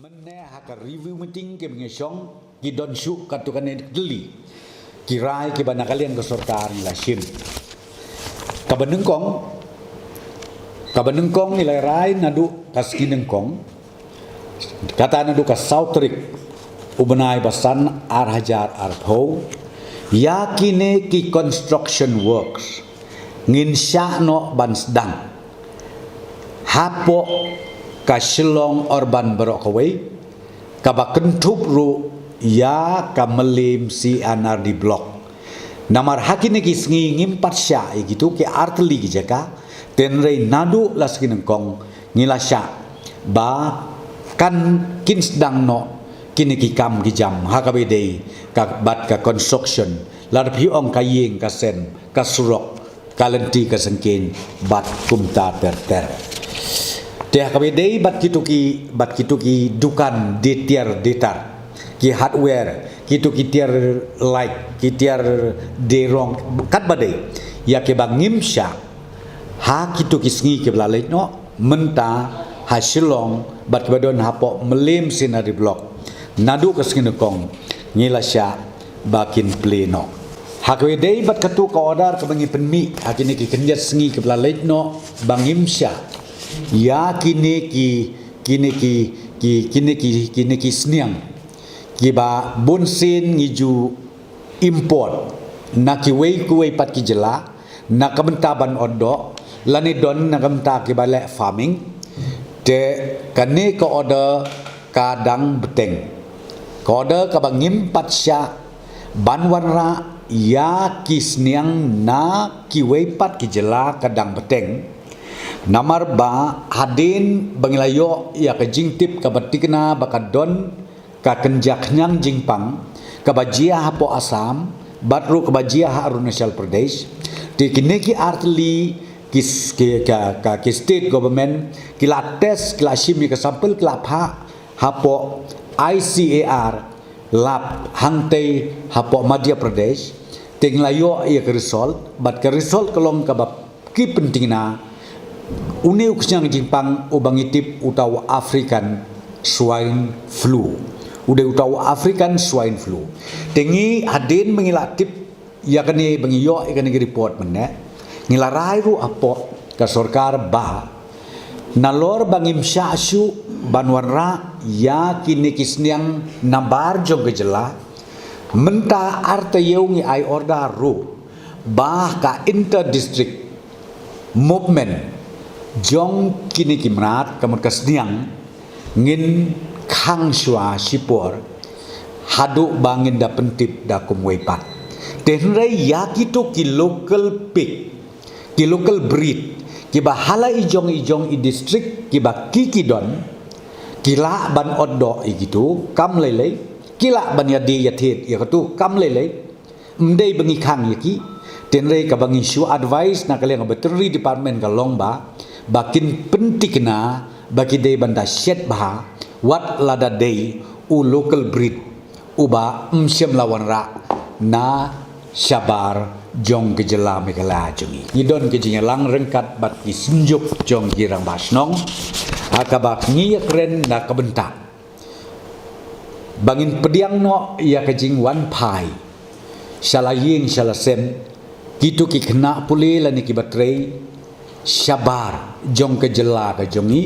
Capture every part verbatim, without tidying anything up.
Mynne ha ka review meeting ki ba ngi shong, ki don shuh katto katne tylli ki rai ki ba na ka liang ka sorkar ngi la shim. Kaba nyngkong, kaba nyngkong ngi la rai naduh ka sngi nyngkong, kata naduh ka saw tarik u bnai ba san ar hajar arphew, ïa kine ki construction works ngin shah noh ban sdang hapoh ka Shillong Urban baroh kawei, kaba kynthup ruh ïa ka Mylliem C and R D Block. Namar ha kine ki sngi ngim pat shah ïa kito ki artylli ki jaka, hynrei naduh la sngi nyngkong ngi la shah ba kan kin sdang noh kine ki kam ki jam ha kaba ïadei ka bad ka construction, lada phi ong ka ïing ka sem, ka surok, ka lynti ka syngkien bad kumta ter ter. Te ha kaba ïadei bad kito ki, bad kito ki dukan die tiar die tar, ki hardware, kito ki tiar light, ki tiar die rong, katba dei ïa kiba ngim shah ha kito ki sngi kiba la leit noh mynta ha Shillong bad kiba don hapoh Mylliem C and R D Block, naduh ka sngi nyngkong ngi la shah ba kin plie noh. Ha kaba ïadei bad kato ka order kaba ngi pynmih ha kine ki khyndiat sngi kiba la leit noh ba ngim shah ïa kine ki, kine ki, ki, kine ki, kine ki sniang kiba bunsien ngi ju import na kiwei kiwei pat ki jylla na ka bynta ban ot doh, lane don na ka bynta kiba leh farming. Te kane ka order ka dang bteng. Ka order kaba ngim pat shah ban wanrah ïa ki sniang na kiwei pat ki jylla ka dang bteng. Namar ba hadien ba ngi la ïoh ïa ka jingtip kaba thikna ba ka don ka kynja khñiang jingpang kaba jia hapoh Assam bad ruh kaba jia ha Arunachal Pradesh, te kine ki artylli ki, ki, ka, ka, ki state government ki la test, ki la shim ïa ka sample, ki la phah hapoh I C A R lab hangtei hapoh Madhya Pradesh. Te ngi la ïoh ïa ka result, bad ka result ka long kaba ki pynthikna une u khñiang jingpang uba ngi tip uta u African swine flu. U dei uta u African swine flu. Te ngi hadien ba ngi la tip ïa kane, ba ngi ïoh ïa kane ka report mynne, ngi la rai ruh hapoh ka sorkar ba nalor ba ngim shah shuh ban wanrah ïa kine ki sniang nabar jong ka jylla, mynta ar taïew ngi ai order ruh ba ka inter district movement jong kine ki mrad, ka mut ka sniang, ngin khang shuwa shipor haduh ba ngin da pyntip da kumwei pat. Te hynrei ïa kito ki local pig, ki local breed kiba ha la i jong i jong i district kiba ki ki don, ki lah ban ot doh ïa kito kam lei lei, ki lah ban ïadie ïathied ïa kito kam lei lei. Ym dei ba ngi khang ïa ki, te hynrei kaba ngi shu advice na ka liang ka veterinary department ka long ba, ba kin pynthikna ba ki dei ban da shet bha wat lada dei u local breed uba ym shym la wanrah na shabar jong ka jylla Meghalaya jong ngi. Ngi don ka jingïalang ryngkat bad ki synjuk jong ki rangbah shnong ha kaba ngi ïakren na ka bynta ba ngin pdiang noh ïa ka jingwan phai sha la ïing sha la sem kito ki khynnah pule lane kiba trei shabar jong ka jylla ka jong ngi.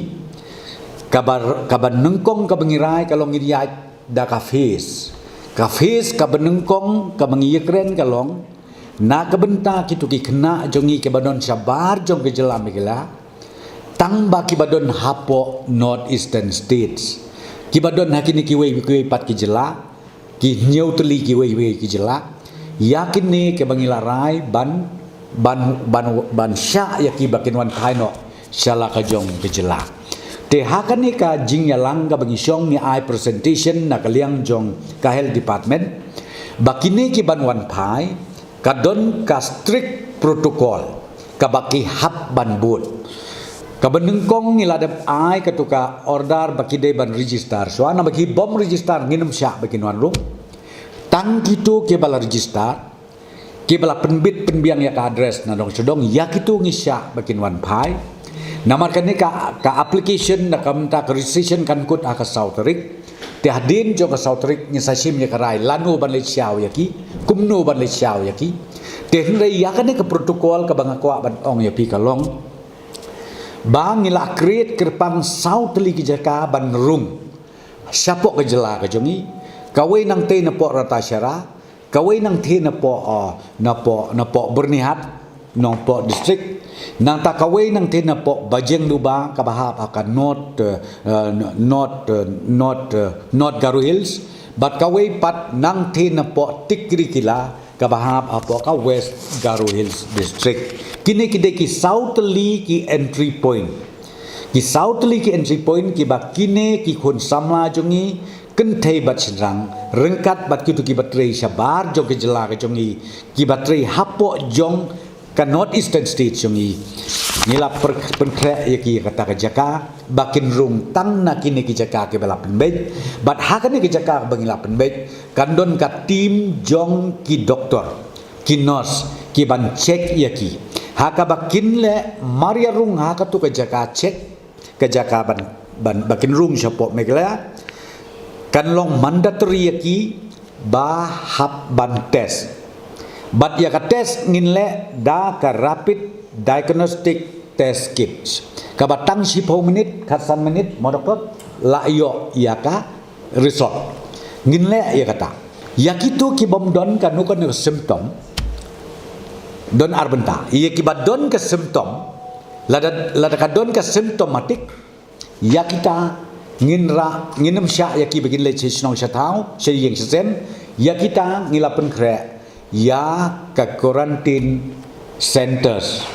Kaba, kaba nyngkong kaba ngi rai ka long ngin ïaid da ka phase. Ka phase kaba nyngkong kaba ngi ïakren ka long na ka bynta kito ki khynnah jong ngi kiba don shabar jong ka jylla Meghalaya, tang ba kiba don hapoh North Eastern States, kiba don ha kine kiwei kiwei pat ki jylla, ki hynñiew tylli kiwei kiwei ki jylla, ïa kine kiba ngi la rai ban, ban, ban, ban shah ïa ki ba kin wan phai noh sha la ka jong ka jylla. Te ha kane ka jingïalang kaba ngi shong ngi ai presentation na ka liang jong ka health department ba kine ki ban wan phai ka don ka strict protocol kaba ki hap ban bud. Kaba nyngkong ngi la dep ai kato ka order ba ki dei ban register shuwa, naba ki bym register ngin ym shah ba kin wan rung. Tang kito kiba la register, kiba la pynbit pynbiang ïa ka address na dong sha dong, ïa kito ngi shah ba kin wan phai. Namar kane ka, ka application na ka mynta ka registration kan kut ha ka saw tarik. Te hadien jong ka saw tarik ngin sa shim ïa ka rai lano ban leit shaw ïa ki, kumno ban leit shaw ïa ki. Te hynrei ïa kane ka protocol kaba nga kwah ban ong ïa phi ka long ba ngi la create kyrpang saw tylli ki jaka ban rung shapoh ka jylla ka jong ngi. Kawei nangtei napoh Ratacherra, kawei nangtei napoh, uh, napoh, napoh Byrnihat, Nongpoh district. Nangta kawei nangtei napoh Bajengduba kaba hap ha ka North, uh, uh, North, uh, North, uh, North Garo Hills. Bad kawei pat nangtei napoh Tikrikilla kaba hap hapoh ka West Garo Hills district. Kine ki dei ki saw tylli ki entry point. Ki saw tylli ki entry point kiba kine ki khun samla jong ngi kynthei bad shynrang ryngkat bad kito kiba trei shabar jong ka jylla ka jong ngi, kiba trei hapoh jong ka North Eastern State jong ngi. Ngi la pynkhreh ïa ki kata ka jaka ba kin rung tang na kine ki jaka kiba la pynbeit. Bad ha kane ka jaka ba ngi la pynbeit kan don ka team jong ki doktor, ki nurse kiban check ïa ki. Ha kaba kin leh mar ïa rung ha katu ka jaka check, ka jaka ban, ban, ba kin rung shapoh Meghalaya, kan long mandatory ïa ki ba hap ban test. Bad ïa ka test ngin leh da ka rapid diagnostic test kits kaba tang shiphew minit, khatsan minit, mo doktor, la ïoh ïa ka result. Ngin leh ïa kata. Ïa kito kibym don kano kano ka symptom, don ar bynta. Ïa kiba don ka symptom, lada, lada ka don ka symptomatic, ïa kita ngin ra, ngin ym shah ïa ki ba kin leit sha shnong sha thaw, sha ïing sha sem. Ïa kita ngi la pynkhreh ïa ka quarantine centers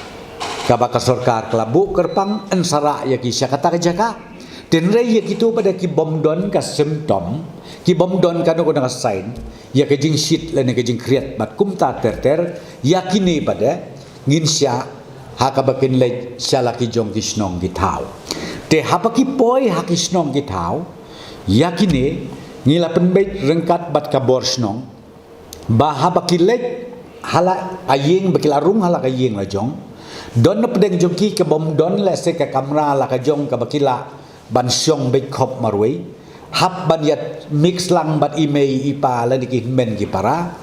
kaba ka sorkar ka la buh kyrpang, yn sa rah ïa ki sha kata ka jaka. Te hynrei ïa kito pat de kibym don ka symptom, kibym don kano kano ka sign, ïa ka jingshit lane ka jingkhriat bad kumta ter ter, ïa kine pat de ngin shah ha kaba kin leit sha la ki jong ki shnong ki thaw. Te haba ki poi ha ki shnong ki thaw, ïa kine ngi la pynbeit ryngkat bad ka bor shnong ba haba ki leit ha la ka ïing, ba ki la rung ha la ka ïing la jong, don na pdeng jong ki kaba ym don lehse ka kamra la ka jong kaba ki lah ban shong beit khop marwei, hap ban ïa mix lang bad i mei i pa lane ki hynmen ki para.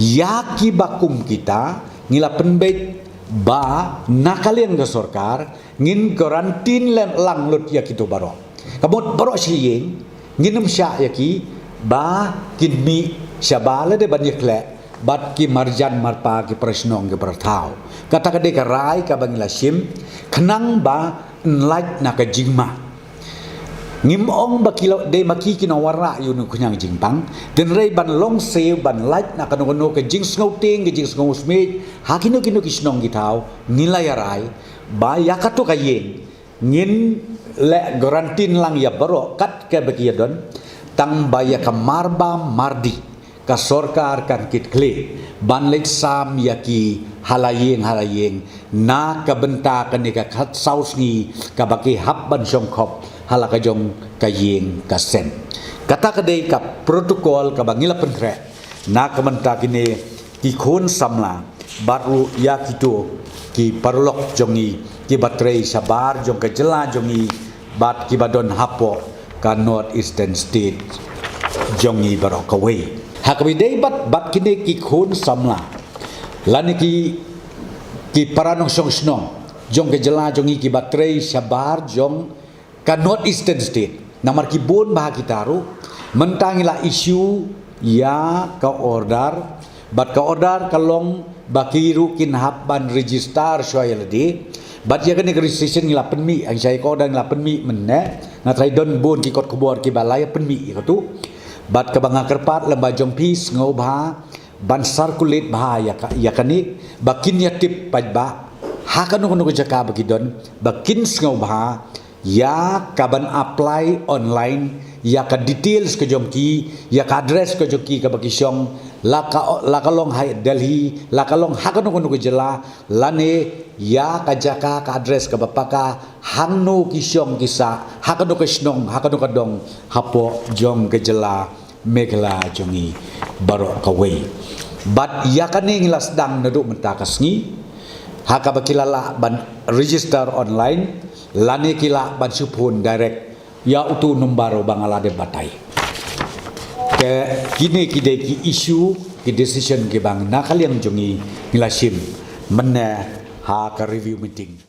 Ïa kiba kum kita ngi la pynbeit ba na ka liang ka sorkar ngin quarantine lem lang lut ïa kito baroh. Ka mut baroh shi ïing ngin ym shah ïa ki ba kin mih shaba lade ban ïakhleh bad ki marjan marpa, ki para shnong, ki para thaw. Kata ka dei ka rai kaba ngi la shim khnang ba yn lait na ka jingma. Ngim ong ba ki la dei ma ki ki nongwanrah ïa une u khñiang jingpang, te hynrei ban long siew, ban lait na kano kano ka jingsngewtieng, ka jingsngewsmit ha kino kino ki shnong ki thaw, ngi la ïa rai ba ïa kato ka ïing ngin leh quarantine lang ïa baroh kat kaba ki ïa don, tang ba ïa ka marba mardi ka sorkar kan kit khlieh ban leit sam ïa ki ha la ïing ha la ïing na ka bynta kane ka khatsaw sngi kaba ki hap ban shong khop ha la ka jong ka ïing ka sem. Kata ka dei ka protocol kaba ngi la pynkhreh na ka bynta kine ki khun samla bad ruh ïa kito ki paralok jong ngi kiba trei shabar jong ka jylla jong ngi bad kiba don hapoh ka North Eastern State jong ngi baroh kawei. Ha kaba ïadei bad, bad kine ki khun samla lane ki, ki para nongshong shnong jong ka jylla jong ngi kiba trei shabar jong ka North Eastern State. Namar ki bun bha kita ruh, mynta ngi la issue ïa ka order, bad ka order ka long ba ki ruh kin hap ban register shuwa ïa lade. Bad ïa kane ka registration ngi la pynmih, hangta ïa ka order ngi la pynmih mynne, nga tharai don bun ki kot khubor kiba la ïa pynmih ïa kato. Bad kaba nga kyrpad lem ba jong phi sngewbha ban circulate bha ïa ka, ïa kane, ba kin ïa tip paidbah ha kano kano ka jaka ba ki don, ba kin sngewbha ïa kaban apply online ïa ka details ka jong ki, ïa ka address ka jong ki kaba ki shong, la ka, la ka long ha Delhi, la ka long ha kano kano ka jylla, lane ïa ka jaka, ka address kaba paka, hangno ki shong ki sah, ha kano ka shnong, ha kano ka dong hapoh jong ka jylla Meghalaya jong ngi baroh kawei. Bad ïa kane ngi la sdang naduh mynta ka sngi, ha kaba ki la lah ban register online, lane ki lah ban shu phone direct ïa utu number uba nga la dep batai. Te kine ki dei ki issue, ki decision kiba na ka liang jong ngi ngi la shim mynne ha ka review meeting.